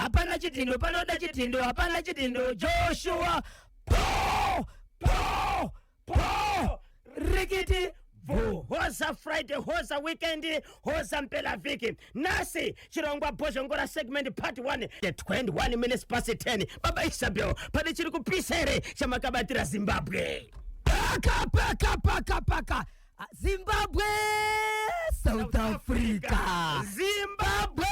Hapana chidhindo, panoda chidhindo, hapana chidhindo. Joshua po po po rikiti bvu. Hoza Friday, hoza weekend, hoza mpela vhiki. Nhasi chirongwa Bhozhongora segment part 1, 21 minutes past 10. Baba Isabel, pane chiri kupisa here chamakabatira Zimbabwe? Paka paka paka paka. Zimbabwe, South Africa. Zimbabwe,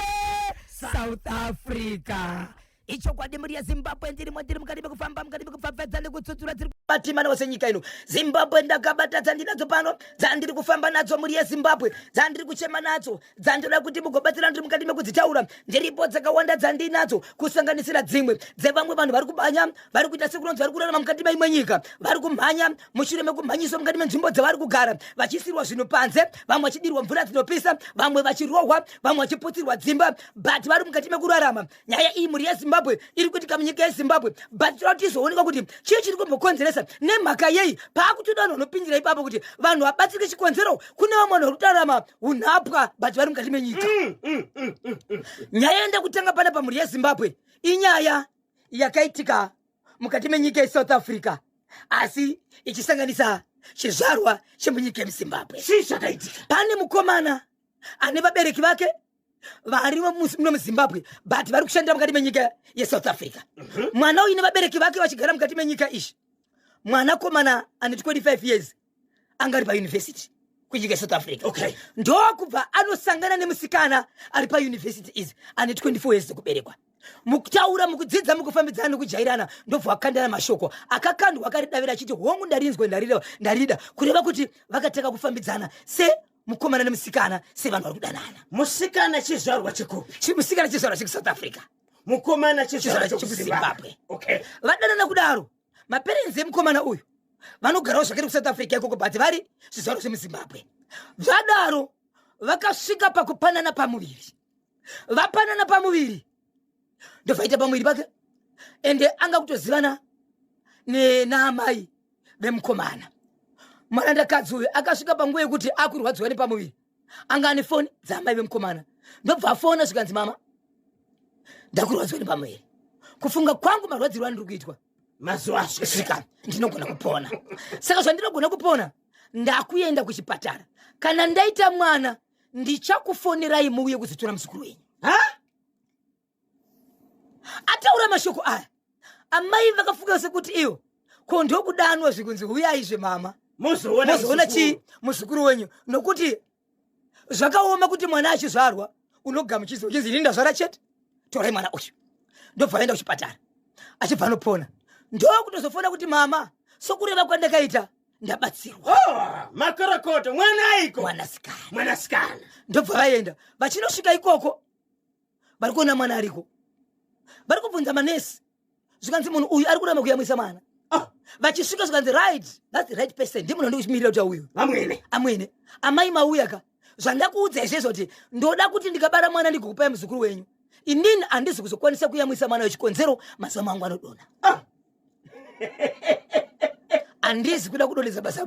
South Africa. Ichokwadi mhuri yeZimbabwe, ndirimo, ndiri mukati mekufamba, mukati mekupfapfadza nekutsutsura dziri batimana wose nyika ino. Zimbabwe ndakabata dzandinadzo pano, dzandiri kufamba nadzo mhuri yeZimbabwe, dzandiri kuchema nadzo, dzandinoda kuti mugobatsira, ndiri mukati mekudzitaura. Ndiripo dzakawanda dzandinadzo, kusanganisira dzimwe dzevamwe vanhu vari kubanya, vari kuita sekunonzi vari kurarama mukati meimwe nyika, vari kumhanya mushure mekumhanyiswa mukati menzvimbo dzavari kugara, vachisirwa zvinhu panze, vamwe vachidirwa mvura dzinopisa, vamwe vachirohwa, vamwe vachiputsirwa dzimba, but vari mukati mekurarama. Nyaya iyi mhuri yeZimbabwe iri kuitika munyika yeZimbabwe, but toda kuti izoonekwa kuti chii chiri kumbokonzeresa, nemhaka yei paakutoda vanhu vanopindira ipapo kuti vanhu vabatsirike. Chikonzero, kune vamwe vanhu vari kutarama unhapwa, but vari mukati menyika. Nyaya yenda kutanga pana pamhuri yeZimbabwe inyaya yakaitika mukati menyika yeSouth Africa, asi ichisanganisa chizvarwa chemunyika yemuZimbabwe. Chii chakaitika? Pane mukomana ane vabereki vake vari muno muZimbabwe, but vari kushandira mukati menyika yeSouth Africa. Mwana uyu nevabereki vake vachigara mukati menyika izvi. Mwanakomana ane 25 years, anga ari payunivhesiti kunyika yeSouth Africa. Ndokubva anosangana nemusikana ari payunivhesiti izi, ane 24 years dzekuberekwa. Mukutaura, mukudzidza, mukufambidzana nekujairana, ndobva wakandana mashoko akakandwa, akaridavira achiti, "Hongu, ndarinzwe, ndarida, ndarida." Kureva kuti vakatanga kufambidzana semukomana nemusikana, sevanhu vari kudanana. Musikana chizvarwa chekupi? Musikana chizvarwa chekuSouth Africa. Mukomana chizvarwa chizvarwa chekuZimbabwe. Chekuzimbabwe. Vadanana kudaro, maparents emukomana uyu vanogarawo zvakare kuSouth Africa ikoko, but vari zvizvarwa zvemuZimbabwe. Zvadaro, vakasvika pakupanana pamuviri. Vapanana pamuviri, ndobvaita pamuviri pake, ende anga kutozivana naamai vemukomana. Mwarandakadzi uyu akasvika panguva yekuti akurwadziwa nepamuviri. Anga ane foni dzaamai vemukomana, ndobva afona, zvikanzi, "Mama, ndakurwadziwa nepamuviri. Kufunga kwangu, marwadzirwo andiri kuitwa mazuva asvika, svika ndinogona kupona. Saka zvandinogona kupona, ndakuenda kuchipatara. Kana ndaita mwana, ndichakufonerai muuye kuzotora muzukuru wenyu." Ha? Ataura mashoko aya, amai vakafunga sekuti iyo ko ndokudanwa zvikunzi, "Huyai mama, muzoona muzoona muzukuru." Chii, muzukuru wenyu, nokuti zvakaoma kuti mwana achizvarwa unogamuchidza uchinzi, "Ini ndazvara chete, torai mwana uyu." Ndobva aenda kuchipatara, achibva anopona, ndokutozofona kuti, "Mama, sokureva kwandakaita, ndabatsirwa." Oh, makorokoto, mwana aiko? Mwanasikana. Mwanasikana. Ndobva vaenda. Vachinosvika ikoko, vari kuona mwana ariko. Vari kubvunza manesi, zvikanzi munhu uyu ari kuramba kuyamwisa mwana. Oh, Vachisvika, zvikanzi, "Right, that's the right person, ndimunhu ndikuchimirira kuti auyu." Vamwene. Amwene, amai mauya ka, zvandakuudza izvezvo kuti ndoda kuti ndikabara mwana ndigokupai muzukuru wenyu. Inini handisi kuzokwanisa kuyamwisa mwana, wechikonzero mazuva mangu anodonha. Ah. Handizi kuda kudonhedza basa.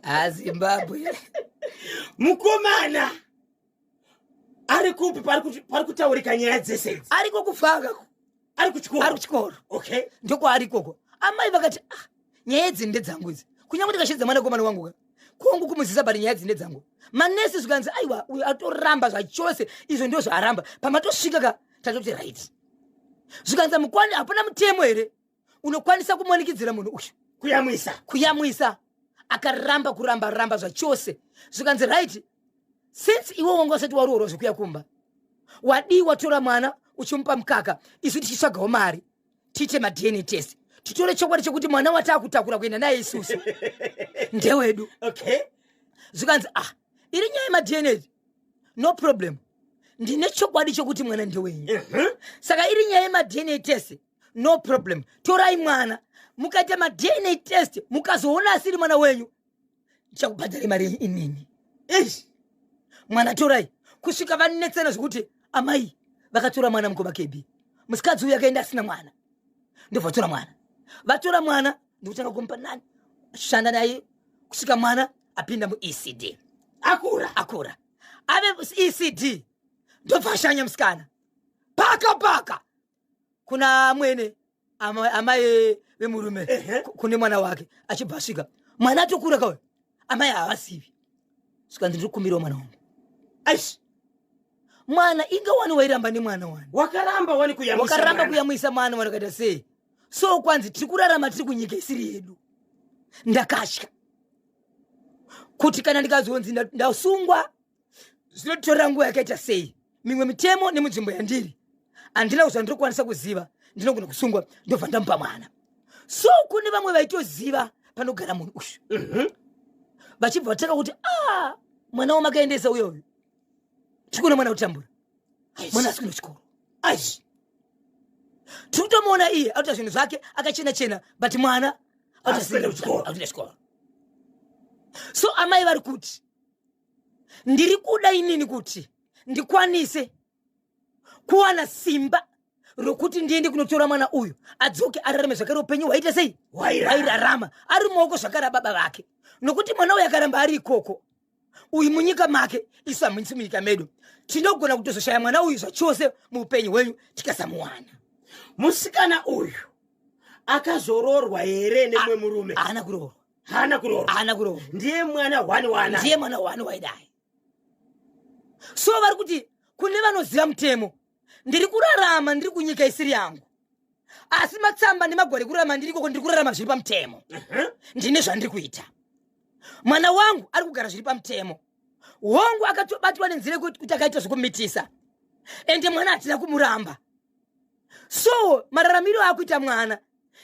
AZimbabwe. Mukomana ari kupi pari kutaurika nyaya dzese idzi? Ariko kufaka. Ari kuchikoro? Ari kuchikoro. Ndokwaari ikoko. Amai vakati, "Ah, nyaya idzi ndedzangu idzi. Kunyange ndikashedza mwanakomana wangu ka, kongu kumuzisa, but nyaya idzi ndedzangu." Manesi zvikanzi, "Aiwa, uyu atoramba zvachose, izvo ndo zvaaramba." Pamatosvika ka, tatoti right. Zvikanzi, "Mukwani, hapana mutemo here unokwanisa kumanikidzira munhu uyu kuyamwisa?" Kuyamwisa. Akaramba, kuramba ramba zvachose. Zvikanzi, "Right, since iwe wanga usati waroorwa zvekuya kumba, wadii watora mwana uchimupa mukaka, isu tichitsvagawo mari tiite maDNA test, titore chokwadi chekuti mwana wataakutakura kuenda naye isusu ndewedu?" Zvikanzi, "Ah, iri nyaya yemaDNA, no problem. Ndine chokwadi chokuti mwana ndewenyu. Saka iri nyaya yemaDNA test, no problem. Torai mwana, mukaita maDNA test, mukazoona asiri mwana wenyu, ndichakubhadharai mari yenyu inini. Eish. Mwana torai." Kusvika vanetsana zvekuti amai vakatora mwana. Mukoma KB, musikadzi uyu akaenda asina mwana. Ndobva vatora mwana. Vatora mwana, ndikutanga kumupa nani, shanda naye kusvika mwana apinda muECD. Akura. Akura, ave ECD. Ndobva ashanya musikana. Paka paka kuna mwene amai vemurume kune mwana wake achibva asvika mwana atokura kauyo amai havazivi svikanzi ndiri kukumbirawo mwana wangu. Aish, mwana inga wani wairamba nemwana wani. Wakaramba wani kuyamwisa wakaramba mwana. Kuyamwisa mwana wani wakaita sei? So kwanzi tiri kurarama tiri kunyika isiri yedu. Ndakatya kuti kana ndikazonzi ndasungwa zvinotorera nguva yakaita sei. Mimwe mitemo nemunzvimbo yandiri handina zvandiri kukwanisa kuziva, ndinogona kusungwa ndobva ndamupa mwana. So kune vamwe vaitoziva panogara munhu uyu, vachibva vatanga kuti a mwana wamakaendesa uyo uyu, tiri kuona mwana kutambura, mwana asi kuenda kuchikoro. Aish. Tiri kutomuona iye akuita zvinhu zvake akachena chena, but mwana Asi kuenda kuchikoro. Akuenda chikoro. So amai vari kuti ndiri kuda inini kuti ndikwanise kuwana simba rokuti ndiende kunotora mwana uyu adzoke ararame zvakare upenyu hwaita sei? Hwairarama. Hwairarama ari mumaoko zvakare ababa vake, nokuti mwana uyu akaramba ari ikoko uyu munyika make, isu hamuisi munyika medu, tinogona kutozoshaya mwana uyu zvachose muupenyu hwenyu tikasamuwana. Musikana uyu akazoroorwa here nemumwe murume? Haana kuroorwa. Haana kuroorwa. Haana kuroorwa. Ndiye mwana hwani wana. Ndiye mwana wani waidai. So vari kuti kune vanoziva mutemo, ndiri kurarama ndiri kunyika isiri yangu, asi matsamba nemagwaro ekurarama ndiri ikoko, ndiri kurarama zviri pamutemo. Ndine zvandiri kuita. Mwana wangu ari kugara zviri pamutemo. Hongu, akatobatwa nenzira yekuti kuti akaita zvekumitisa, ende mwana hatina kumuramba. So mararamiro akuita mwana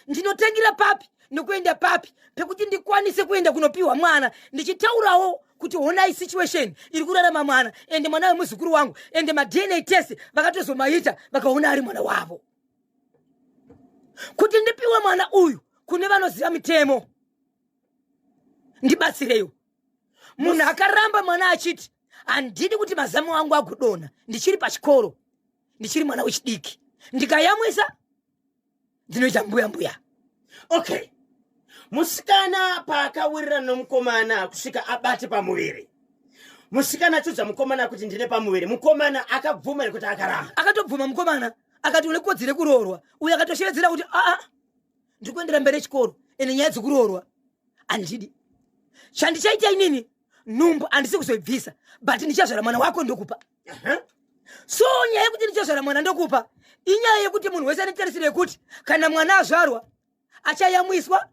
ndinotangira papi nokuenda papi pekuti ndikwanise kuenda kunopiwa mwana, ndichitaurawo kuti honai situation iri kurarama mwana, ende mwana wemuzukuru wangu, ende maDNA test vakatozomaita vakaona ari mwana wavo. Kuti ndipiwe mwana uyu, kune vanoziva mitemo ndibatsireyo. Munhu akaramba mwana achiti handidi kuti mazamu angu agodonha, ndichiri pachikoro, ndichiri mwana wechidiki, ndikayamwisa ndinoita mbuya mbuya. Okay, musikana paakawirirana nomukomana kusvika abate pamuviri, musikana achiudza mukomana kuti ndine pamuviri, mukomana akabvuma nekuti akaramba? Akatobvuma mukomana, akati une kodzero yekuroorwa. Uyo akatoshevedzera kuti aa, ndiri kuendera mberi chikoro, ende nyaya dzekuroorwa handidi. Chandichaita inini, nhumbu handisi kuzoibvisa, but ndichazvara mwana wako ndokupa. So nyaya yekuti ndichazvara mwana ndokupa inyaya yekuti munhu wese ane tarisiro yekuti kana mwana azvarwa achayamwiswa,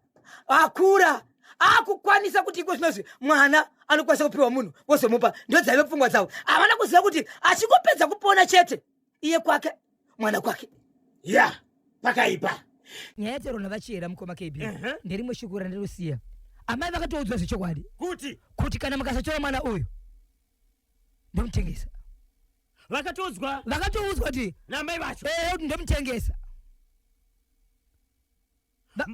akura akukwanisa kuti iko zvinozvi mwana anokwanisa kupiwa munhu vozomupa. Ndo dzaive pfungwa dzavo. Havana kuziva kuti achingopedza kupona chete, iye kwake, mwana kwake. Ya, pakaipa. Nyaya yaterona vachiyera mukoma KB, nderimwe shoko randirosiya. Amai vakatoudzwa zvechokwadi kuti kuti kana mukasatora mwana uyu ndomutengesa. Vakatoudzwa? Vakatoudzwa kuti namai vacho. Ee, kuti ndomutengesa.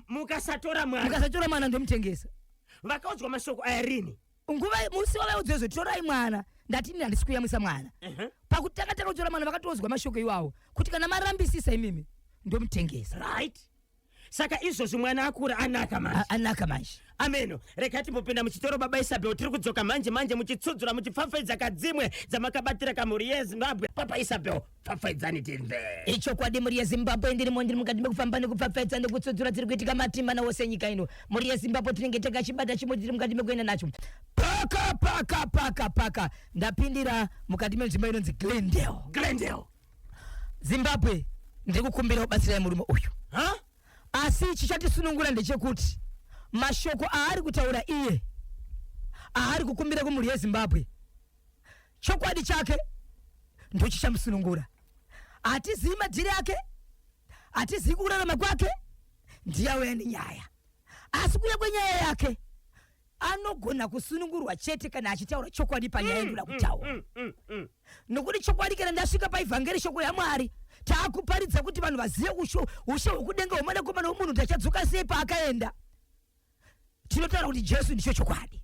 Mukasatora mwana. Mukasatora mwana ndomutengesa. Vakaudzwa mashoko aya rini? Nguva musi wavaiudzwa izvo, torai mwana, ndati ini handisi kuyamwisa mwana. Pakutanga tanga kutora mwana vakatoudzwa mashoko iwawo kuti kana marambisisa imimi ndomutengesa. Right, saka izvozvi mwana akura anaka manje. Anaka manje. Ameno, regai timbopinda muchitoro baba Isabel. Tiri kudzoka manje manje muchitsudzura, muchipfapfaidza kadzimwe dzamakabatira kamhuri yeZimbabwe. Papa Isabel, pfapfaidzani timve. Ichokwadi, mhuri yeZimbabwe, ndirimo, ndiri mukati mekufamba nekupfapfaidza nekutsudzura dziri kuitika matima nawose nyika ino. Mhuri yeZimbabwe, tinenge takachibata chimwe, tiri mukati mekuenda nacho paka paka paka paka. Ndapindira mukati menzvimbo inonzi Glendale. Glendale. Zimbabwe, ndiri kukumbira kubatsirai murume uyu. Ha? Asi chichatisunungura ndechekuti mashoko aari kutaura iye, aari kukumbira kumhuri yeZimbabwe, chokwadi chake ndochichamusunungura. Hatizivi madhiri ake, hatizivi kurarama kwake, ndiye auya nenyaya, asi kuuya kwenyaya yake anogona kusunungurwa chete kana achitaura chokwadi panyaya yandoda kutaura. Nokuti chokwadi, kana ndasvika paivhangeri, shoko yaMwari taakuparidza kuti vanhu vazive ushe hwekudenga hwemwanakomana womunhu tachadzoka sei paakaenda, tinotaura kuti Jesu ndicho chokwadi,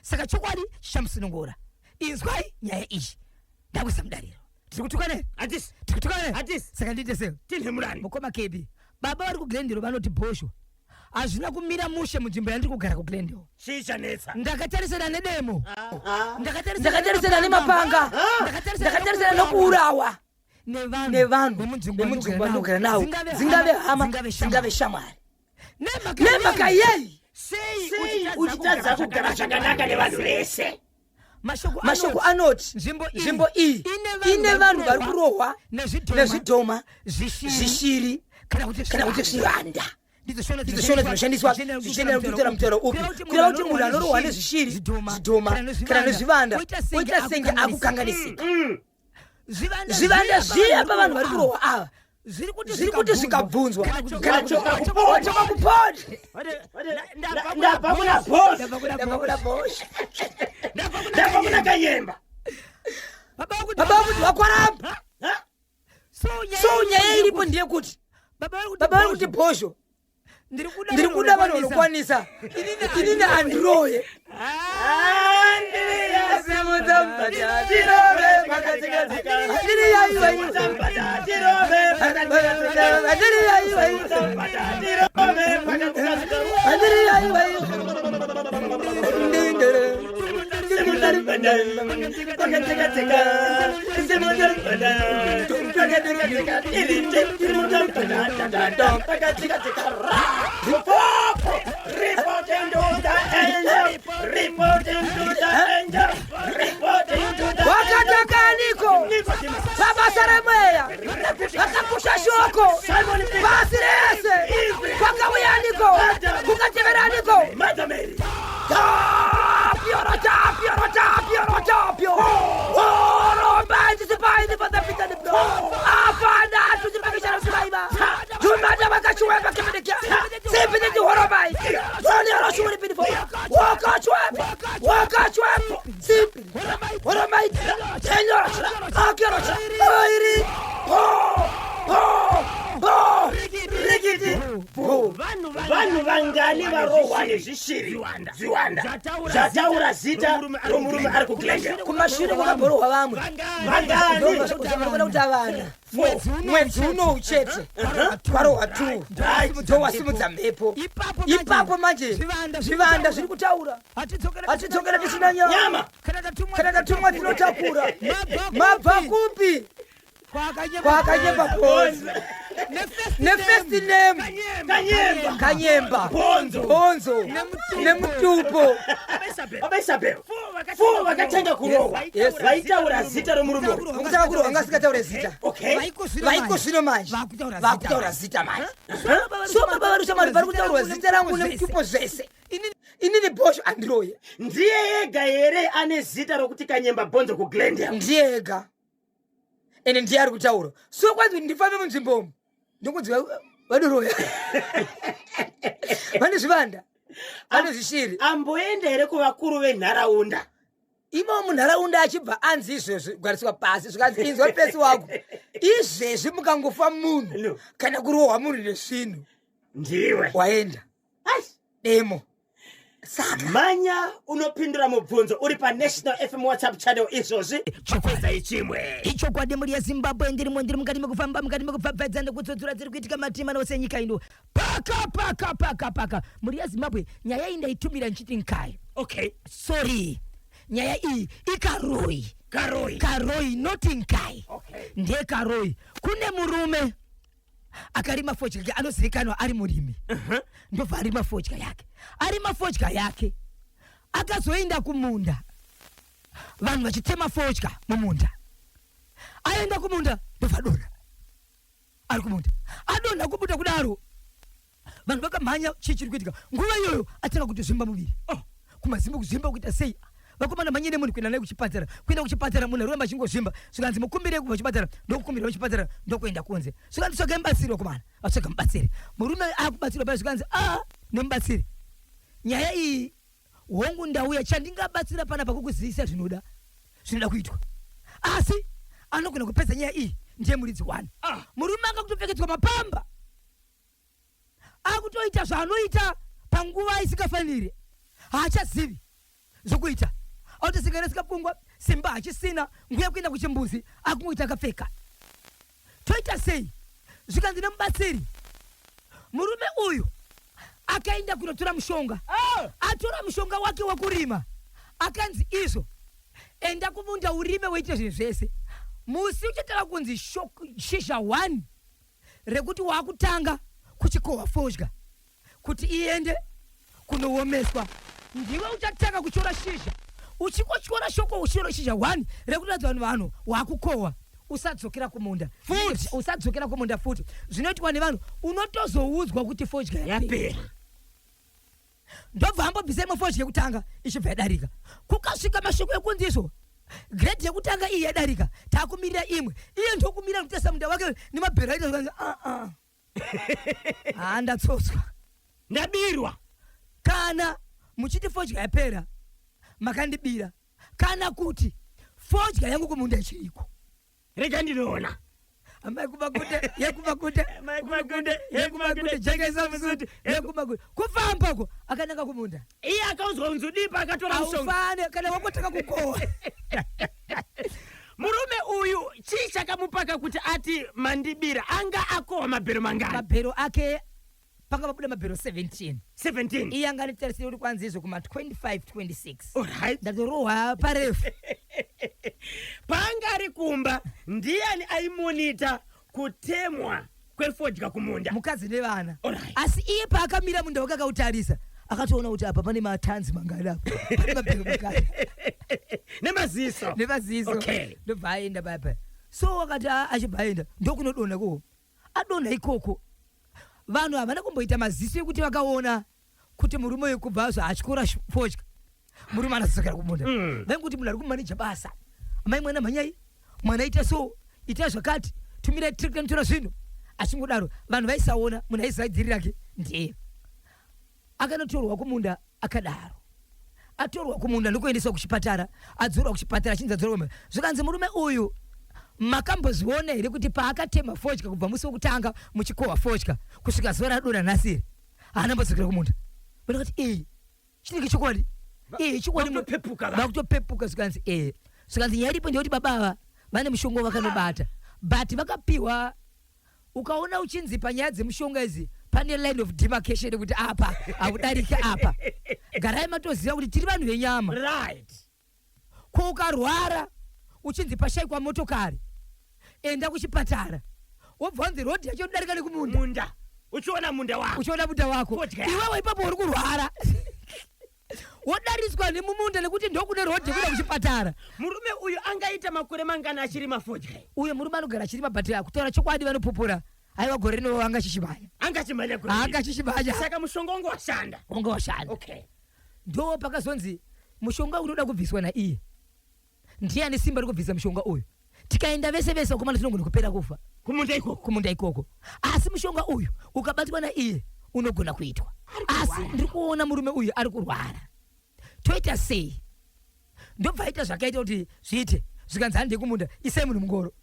saka chokwadi chichamusunungura. Inzwai nyaya iyi, ndakuisa mudariro. Tiri kutukana here? Hatisi. Tiri kutukana here? Hatisi. Saka ndiite sei? Tinhemurani. Mukoma KB, baba vari kuGlendale vanoti, Bhosho, hazvina kumira mushe munzvimbo yandiri kugara kuGlendale. Chii chanetsa? Ndakatarisana nedemo, Ah. ndakatarisana nemapanga, ndakatarisana nokuurawa. Nevanhu vemunzvimbo vandinogara navo, dzingave hama, dzingave shamwari. Nemhaka yei Uchitadza kugara zvakanaka nevanhu vese? Mashoko anoti nzvimbo iyi ine vanhu vari kurohwa nezvidhoma, zvishiri kana kuti zvivanda. Ndidzo shona dzinoshandiswa zvichienderana kuti kutaura mutauro upi. Kureva kuti munhu anorohwa nezvishiri, zvidhoma kana nezvivanda oita senge akukanganisika. Zvivanda zviya pavanhu vari kurohwa ava zviri kuti zvikabvunzwa kana kuti wachoka kupod. Ndabva kuna boss. Ndabva kuna boss. Ndabva kuna Kanyemba. Baba vakuti wakwaramba. So nyaya iripo ndeyekuti baba vari kuti, "Bhozho, ndiri kuda vanhu vanokwanisa, inini handiroye." Simudza mbatya tirove pakatsika-tsika. Andiriya iwe. Andiriya iwe. Andiriya iwe. Ndindere. Simudza mbatya pakatsika-tsika. Simudza mbatya pakatsika-tsika. Simudza mbatya pakatsika-tsika. Reporting to the angel. Reporting to the angel. Reporting to the Wakatakaniko pabasa remweya, vakakusha shoko pasi rese. Kwakauyaniko, kukateveraniko? Mother Mary. Tapio, tapio, tapio, tapio. Afana tuchipakishana simaiba. Jumada vakachiwepa kipinikia. Sipiniki horobai. Zoni harashuri pinifo. Wakachwepa. Wakachwepa. Sipi. Horomai. Tenyo. Akero. Airi. Po. Po. Po. Rikiti. Po. Vanhu vangani varohwa nezvishiri, zviwanda, zvataura zita romurume ari kuGlendale? Kumashure kwakabhorohwa vamwe. Vangani? Vanoda kuti avana mwedzi unou chete kwarohwa two, ndowasimudza mhepo ipapo. Manje zvivanda zviri kutaura, hatidzokera tisina nyama. Nyama. Kana tatumwa tinotakura. Mabva kupi? Kwakanyepa bhonzo nefirst name. Kanyemba. Kanyemba. Bhonzo. Bhonzo nemutupo. Baba Isabel, four vakatanga kurohwa vaitaura zita romurume uyu. Mukutanga kurohwa anga asingataure zita. Vaiko zvino manje vakutaura zita manje. So baba vari shamwari, vari kutaurwa zita rangu nemutupo zvese. Inini Bhosho andiroye. Ndiye ega here ane zita rokuti Kanyemba Bhonzo kuGlendale? Ndiye ega, ende ndiye ari kutaura. So kwanzi kuti ndifambe munzvimbomo, ndokunzi vadoroya, vane zvivanda, vane zvishiri. Amboenda here kuvakuru venharaunda? Imo munharaunda achibva anzi izvezvi gariswa pasi, zvikanzi, "Inzwa pesi wako, izvezvi mukangofa munhu No. kana kurohwa munhu nezvinhu, Ndiwe waenda Ai. demo." Saka manya unopindura mubvunzo uri paNational FM WhatsApp channel izvozvi. Chikwezai chimwe. Ichokwadi, mhuri yeZimbabwe, ndirimo, ndiri mukati mekufamba, mukati mekupfapfaidza nekutsotsora dziri kuitika matima ose enyika ino. Paka paka paka paka, mhuri yeZimbabwe, nyaya iyi ndaitumira ndichiti nkai. Sorry, nyaya iyi ikaroi. Karoi. Karoi, not nkai. Ndiye karoi. Kune murume akarima fodya yake, anozivikanwa ari murimi. Ndobva arima fodya yake, arima fodya yake, akazoenda kumunda vanhu vachitema fodya mumunda. Aenda kumunda, ndobva adonha ari kumunda. Adonha kubuda kudaro, vanhu vakamhanya, chii chiri kuitika? Nguva iyoyo atanga kutozvimba muviri. Oh, kumazimba kuzvimba kuita sei? Vakomana, mhanye nemunhu kuenda naye kuchipatara. Kuenda kuchipatara, munhu aroramba achingozvimba. Zvikanzi, "Mukumbirei kubva kuchipatara." Ndokukumbira kuchipatara, ndokuenda kunze. Zvikanzi, "Tsvagai mubatsiri." Vakomana vatsvaga mubatsiri. Murume akubatsirwa paya, zvikanzi, "A nemubatsiri, nyaya iyi, hongu ndauya, chandingabatsira panapa kukuzivisa zvinoda kuitwa, asi anogona kupedza nyaya iyi ndiye muridzi wani." Murume anga kutopfekedzwa mapamba, akutoita zvaanoita panguva isingafaniri, haachazivi zvokuita, autosinganisika pfungwa, simba hachisina, nguva yekuenda kuchimbuzi akungoita akapfeka. Toita sei? Zvikanzi nemubatsiri, murume uyu akaenda kunotora mushonga. Atora mushonga wake wekurima, akanzi izvo, "Enda kumunda urime, weite zvinhu zvese." Musi uchatanga kunzi shizha 1 rekuti wakutanga kuchikohwa fodya kuti iende kunoomeswa, ndiwe uchatanga kutyora shizha. Uchikotyora shoko uchityora shizha 1 rekuratidza vanhu wakukohwa, usadzokera kumunda futi. Usadzokera kumunda futi. Zvinoitwa nevanhu, unotozoudzwa kuti fodya yapera. Yapera. Ndobva ambobvisa imwe fodya yekutanga, ichibva yadarika. Kukasvika mashoko ekunzi izvo grade yekutanga iyi yadarika, takumirira imwe. Iye ndokumira kutesa munda wake nemabhero aita zvikanzi, aa, haa, ndatsotswa. Ndabirwa. Kana muchiti fodya yapera, makandibira, kana kuti fodya yangu kumunda ichiriko. Rega ndinoona. Amai kumakunde yekumakunde. Amai kumakunde, yekumakunde, jekesa musuti yekumakunde. Kufambako akananga kumunda. Iye akaudzwa kunzi udipa, akatora mushonga. Aufane kana wakotanga kukohwa. Murume uyu chii chakamupaka kuti ati mandibira? Anga akohwa mabhero mangani? Mabhero ake panga pabuda mabhero 17. 17. Iye anga anitarisira kuti kwanzi izvo kuma 25 26. Alright. Ndatorohwa parefu. Paanga ari kumba, ndiani aimonita kutemwa kwefodya kumunda? Mukadzi nevana. Alright. Asi iye paakamira munda wake akautarisa, akatoona kuti apa pane matanzi mangani, apa pane mabhero mangani. Nemaziso. Nemaziso. Ndobva aenda paya. So akati achibva aenda ndokunodonha koko. Adonha ikoko, vanhu havana kumboita maziso ekuti vakaona kuti murume uyu kubva zvaatyora fodya, murume anadzokera kumunda. Vaingoti munhu ari kumanija basa. Amai, mwana mhanyai, mwana ita so, ita zvakati, tumirai tractor notora zvinhu. Achingodaro, vanhu vaisaona. Munhu aiziva dhiri rake ndiye. Akanotorwa kumunda akadaro. Atorwa kumunda ndokuendeswa kuchipatara. Adzorwa kuchipatara, achinzi adzorwa, zvikanzi, murume uyu makambozviona here kuti paakatema fodya kubva musi wekutanga muchikohwa fodya kusvika zuva radonha nhasi iri, haana mbodzokera kumunda? Vanakati, ee, chinenge chokwadi, ee, chokwadi. Vakutopepuka vanhu. Vakutopepuka. Zvikanzi, ee, zvikanzi nyaya iripo ndeyekuti baba ava vane mushonga wakanobata, but vakapiwa. Ukaona uchinzi panyaya dzemushonga idzi pane line of demarcation kuti apa haudariki apa, garai matoziva kuti tiri vanhu venyama. Ko ukarwara uchinzi pashayikwa motokari, enda kuchipatara, wobva wanzi rodhi yacho inodarika nekumunda. Munda, uchiona munda wako. Uchiona munda wako. Fodya. Iwewe ipapo uri kurwara, wodariswa nemumunda nekuti ndokune rodhi yekuenda kuchipatara. Murume uyu angaita makore mangani achirima fodya? Uyo murume anogara achirima, but kutaura chokwadi, vanopupura, aiwa, gore rino anga chichimhanya. Angachimhanya gore. Anga chichimhanya. Saka mushonga wangu washanda. Wanga washanda. Ndo pakazonzi mushonga unoda kubviswa naiye, ndiye ane simba rekubvisa mushonga uyu. Tikaenda vese vese, vakomana, tinogona kupera kufa. Kumunda ikoko. Kumunda ikoko. Asi mushonga uyu ukabatwa naiye unogona kuitwa, asi ndiri kuona murume uyu ari kurwara, toita sei? Ndobva aita zvakaita kuti zviite. Zvikanzi, handei kumunda, isai munhu mungoro.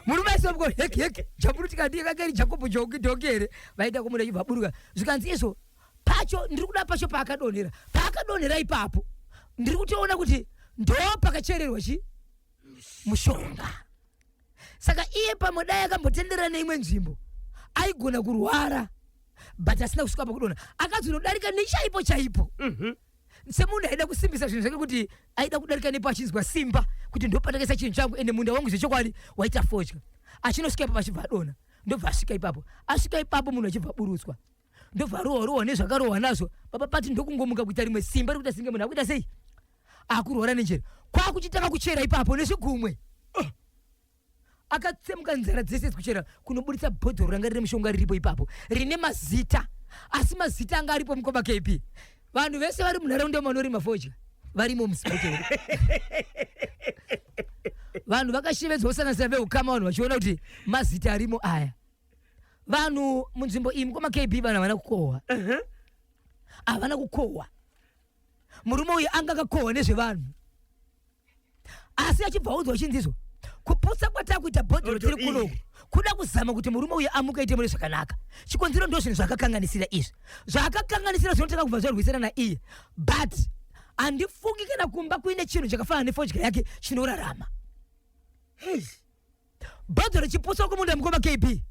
Murume aiswa mungoro, heki heki, jaburu tikati kakeri Jakobho joki dhoki here. Vaenda kumunda, chibva buruka. Zvikanzi izvo pacho ndiri kuda pacho paakadonhera, paakadonhera ipapo ndiri kutoona kuti ndo pakachererwa chi mushonga. Saka iye pamwe dai akambotenderera neimwe nzvimbo aigona kurwara, but asina kusvika pakudonha, akazonodarika nechaipo chaipo. Semunhu aida kusimbisa zvinhu zvake, kuti aida kudarika nepo achinzwa simba kuti ndopandakaisa chinhu changu, ende munda wangu zvechokwadi waita fodya. Achinosvika ipapo achibva adonha. Ndobva asvika ipapo, asvika ipapo munhu achibva aburutswa, ndobva arohwa rohwa nezvakarohwa nazvo. Baba pati ndokungomuka kuita rimwe simba rekuita singe munhu akuita sei, akurwara nenjere, kwakuchitanga kuchera ipapo nezvigumwe. Akatsemuka nzara dzese dzikuchera kunoburitsa bhodhoro ranga rine mushonga riripo ipapo rine mazita. Asi mazita anga aripo, mukoma KB, vanhu vese vari munharaunda vanorima fodya varimo musibhodhoro. Vanhu vakashevedzwa, kusanganisira veukama, vanhu vachiona kuti mazita arimo aya. Vanhu munzvimbo iyi, mukoma KB, vanhu havana kukohwa, havana kukohwa. Murume uyu anga akakohwa nezvevanhu, asi achibva audzwa chinzizvo, kuputsa kwatakuita bhodhoro tiri kunoku kuda kuzama kuti murume uyu amuke aite mune zvakanaka. Chikonzero ndo zvinhu zvaakakanganisira izvi, zvaakakanganisira zvinotanga kubva zvarwisana naiye. But handifungi kana kumba kuine chinhu chakafanana nefodya yake chinorarama. Bhodhoro chiputswa kumunda, mukoma KB,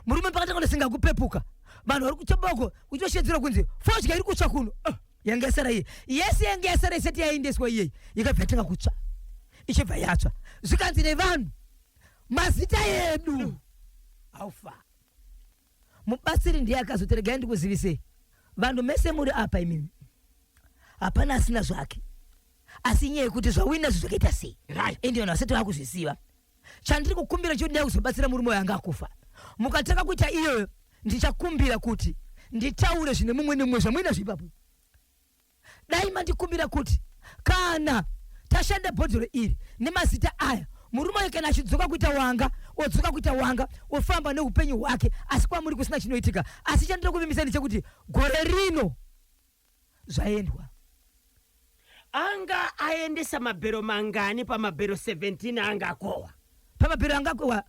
murume pakatanga ndasinga kupepuka. Vanhu vari kuchoboko uchitoshedzera kunzi fodya iri kutsva kuno. Ah, yanga yasara iye yese, yanga yasara isati yaendeswa iyei, ikabva yatanga kutsva. Ichibva yatsva, zvikanzi nevanhu, mazita edu haufa. Mubatsiri ndiye akazoti, regai ndikuzivisei, vanhu mese muri apa imimi, hapana asina zvake, asi inyaya yekuti zvauinazvo zvakaita sei. Ende vanhu vasati vakuzviziva, chandiri kukumbira chekuti ndaya kuzobatsira murume uyo anga akufa. Mukatanga kuita iyoyo, ndichakumbira kuti nditaure zvine mumwe nemumwe zvamuinazvo ipapo. Dai mandikumbira kuti kana tashanda bhodhoro iri nemazita aya, murume uyo kana achidzoka kuita wanga, odzoka kuita wanga, ofamba neupenyu hwake, asi kwamuri kusina chinoitika. Asi chandinoda kuvimbisa ndechekuti gore rino zvaendwa. Anga aendesa mabhero mangani pamabhero 17 anga akohwa? Pamabhero anga akohwa,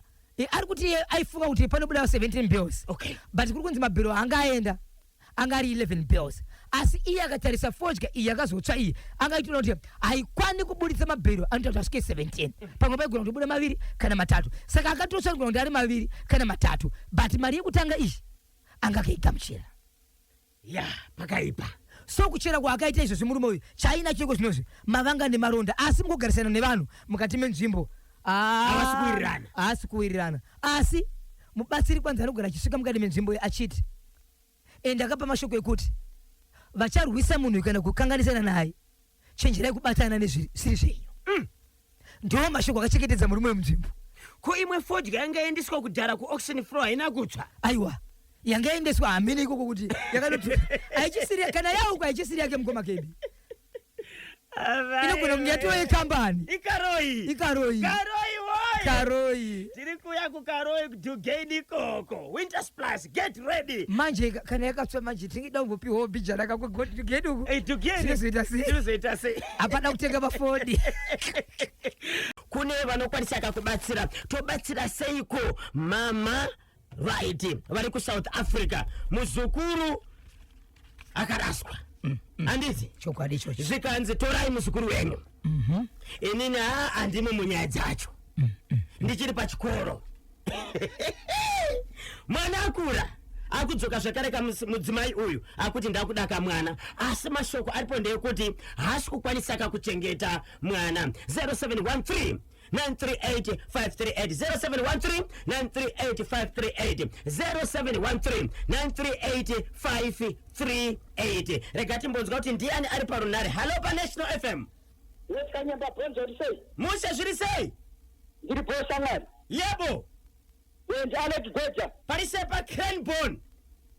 ari kuti iye aifunga kuti panobuda 17 bales. But kuri kunzi mabhero anga aenda anga ari 11 bales, asi iye akatarisa fodya iyi yakazotsva iyi, anga aitoona kuti haikwani kuburitsa mabhero anoita kuti asvike 17. Pamwe paigona kutobuda maviri kana matatu, saka akatotsva kugona kuti ari maviri kana matatu, but mari yekutanga iyi anga akaigamuchira. Ya, pakaipa. So kuchera kwaakaita izvozvi murume uyu, chaainacho iko zvinozvi mavanga nemaronda, asi mukugarisana nevanhu mukati menzvimbo Havasi kuwirirana. Haasi kuwirirana. Asi mubatsiri kwanzi anogara achisvika mukati menzvimbo iyi achiti, ende akapa mashoko ekuti vacharwisa munhu kana kukanganisana naye, chenjerai kubatana nezvisiri zvenyu. Ndiwo mashoko akachengetedza murume wemunzvimbo. Ko imwe fodya yanga yaendeswa kudhara kuauction floor haina kutsva? Aiwa, yanga yaendeswa hamene ikoko kuti yakanoti haichisiri kana yauko, haichisiri yake mukoma Kebi, inogona kunge yatova yekambani. Ikaroi. Ikaroi. Karoi woye. Karoi. Tiri kuuya kuKaroi, kuDugain ikoko. Winters Plus, get ready. Manje kana yakatsva manje, tingida kumbopiwawo bhijana kakwegedu uku. Hey, Dugain. Tinozoita sei? Tinozoita sei? Hapana kutenga mafoni. Kune vanokwanisa kakubatsira. Tobatsira seiko mama? Right, vari kuSouth Africa, muzukuru akaraswa, handiti? Chokwadi ichocho. Zvikanzi torai muzukuru wenyu. Inini ha, handimo munyaya dzacho, ndichiri pachikoro. Mwana akura, akudzoka zvakare mudzimai uyu akuti ndakuda kamwana, asi mashoko aripo ndeyekuti haasi kukwanisa kakuchengeta mwana. 0713 938 538, 0713 938 538, 0713 938 538. Rega timbonzwa kuti ndiani ari parunhare. Hallo paNational FM. Yes, Kanyamba Bhonzo, uri sei? Mushe, zviri sei? Ndiri bho, shamwari. Yebo. Ndi Alec Gweja. Pari sei paCranborne?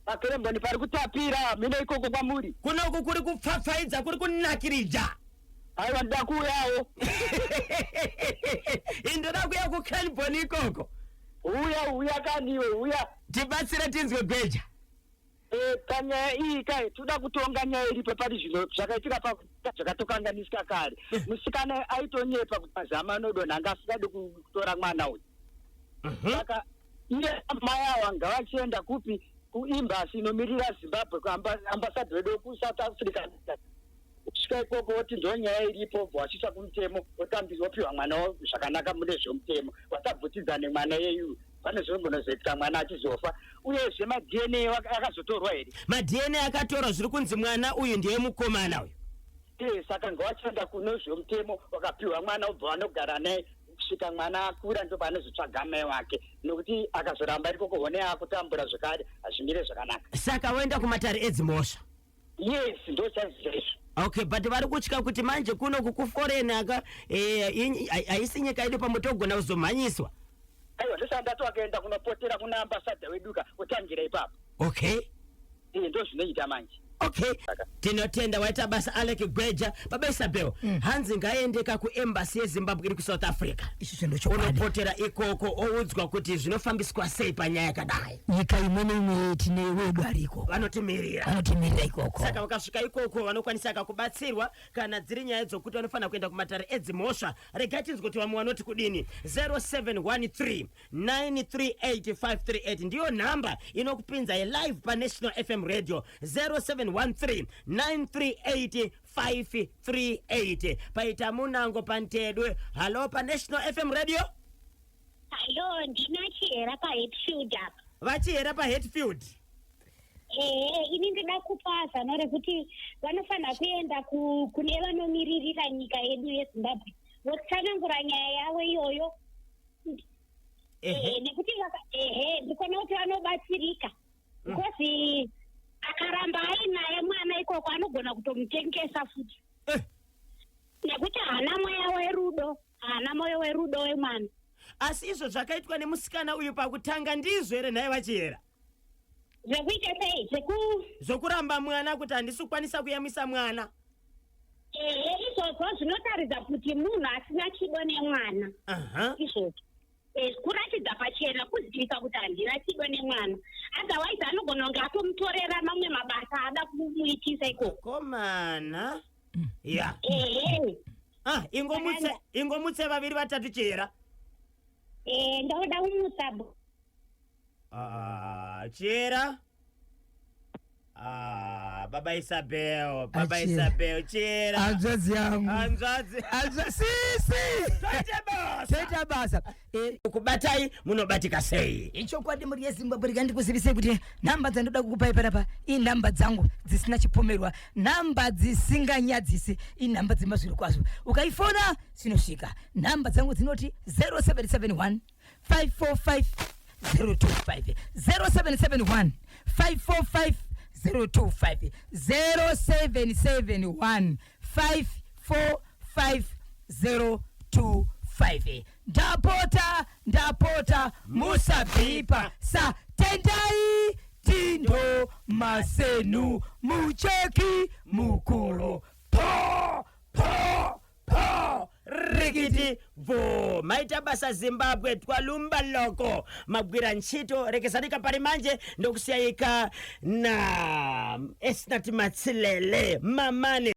PaCranborne pari kutapira mine, ikoko kwamuri? Kunoku kuri kupfapfaidza, kuri kunakirija. Aiwa, ndida kuuyawo. Indoda kuya kuCranborne ikoko. Uya, uya kaniwe, uya. Tibatsire tinzwe, Gweja. Panyaya iyi kai, toda kutonga nyaya iripo pari zvino. Zvakaitika pa zvakatokanganisika kare. Musikana aitonyepa kuti mazama anodonha, anga asingadi kutora mwana uyu. Saka iye mai ava ngavachienda kupi? Kuembassy inomirira Zimbabwe, kuambassador wedu kuSouth Africa. Kusvika ikoko woti ndo nyaya iripo, bva wachiisa kumutemo, wopiwa mwana zvakanaka mune zvemutemo. Wasabvutidzane mwana yeyu, pane zvinogonozoitika mwana achizofa. Uyezve maDNA akazotorwa here? MaDNA akatorwa, zviri kunzi mwana uyu ndiye mukomana uyu. Saka ngawachienda kuno zvemutemo, wakapiwa mwana, ubva wanogara naye kusvika mwana akura, ndo paanozotsvaga mai wake, nokuti akazoramba ikoko hone akutambura zvekare, hazvimire zvakanaka. Saka voenda kumatare edzimhosva? Yes, ndo chaizvo chaizvo. Okay, but vari kutya kuti manje kuno kukuforeign aka haisi nyika yedu, pamwe togona kuzomhanyiswa. Aiwa, ndosaka ndati wakaenda kunopotera kuna ambassador weduka, otangira ipapo. Ndo zvinoita manje. Okay, tinotenda, waita basa, Alec Gweja. Baba Isabel, hanzi ngaendeka kuembassy yeZimbabwe iri kuSouth Africa. Ichicho ndochokwadi. Unopotera ikoko, oudzwa kuti zvinofambiswa sei panyaya yakadai. Nyika imwe neimwe tine wedu ariko. Vanotimirira. Vanotimirira ikoko. Saka vakasvika ikoko vanokwanisa kakubatsirwa kana dziri nyaya dzokuti vanofanira kuenda kumatare edzimhosva. Regai tinzwe kuti vamwe vanoti kudini. 0713 938 538 ndiyo nhamba inokupinza yelive paNational FM Radio, 0713 938 538. Paita munango pantedwe. Hallo paNational FM Radio. Hallo, ndina Chihera paHatfield apa. VaChihera paHatfield. Ehe, ini ndinoda kupa zano rekuti vanofanira kuenda kune vanomiririra nyika yedu yeZimbabwe. Votsanangura nyaya yavo iyoyo. Ehe. Nekuti ehe, ndikuona kuti vanobatsirika, because akaramba ainaye mwana ikoko anogona kutomutengesa futi, nekuti haana mweya werudo, haana mwoyo werudo wemwana. Asi izvo zvakaitwa nemusikana uyu pakutanga ndizvo here, nhai vaChiyera? Zvekuita sei? Zveku Zvokuramba mwana, kuti handisi kukwanisa kuyamwisa mwana. Ehe, izvozvo zvinotaridza kuti munhu asina chido nemwana. Izvozvo kuratidza pachena, kuzivisa kuti handina chido nemwana. Otherwise anogona kunge atomutorera mamwe mabasa ada kumuitisa ikoko. Komana ya. Ehe. Ah, ingomutse, ingomutse vaviri vatatu, Chiyera. Ndoda kumutsa Ah, Chiyera. Ah, baba Isabel, baba Achiyera. Isabel, Chiyera. Hanzvadzi yangu. Hanzvadzi. Sisi. Toite basa. Toita basa. Kubatai munobatika sei? Ichokwadi, mhuri yeZimbabwe, rega ndikuzivisei kuti nhamba dzandoda kukupai panapa inhamba dzangu dzisina chipomerwa, nhamba dzisinganyadzisi, inhamba dzemazviro kwazvo. Ukaifona dzinosvika. Nhamba dzangu dzinoti 0771 545 025, 0771 545 025, 0771 545 025. Ndapota, ndapota, musabhipa. Sa Tendai Tindo Masenu, mucheki mukuru, po po po, Rikiti bvo. Maita basa Zimbabwe, twalumba loko magwira ntchito. Rekesanika pali manje ndokusiyayika na Esnati Matsilele mamane.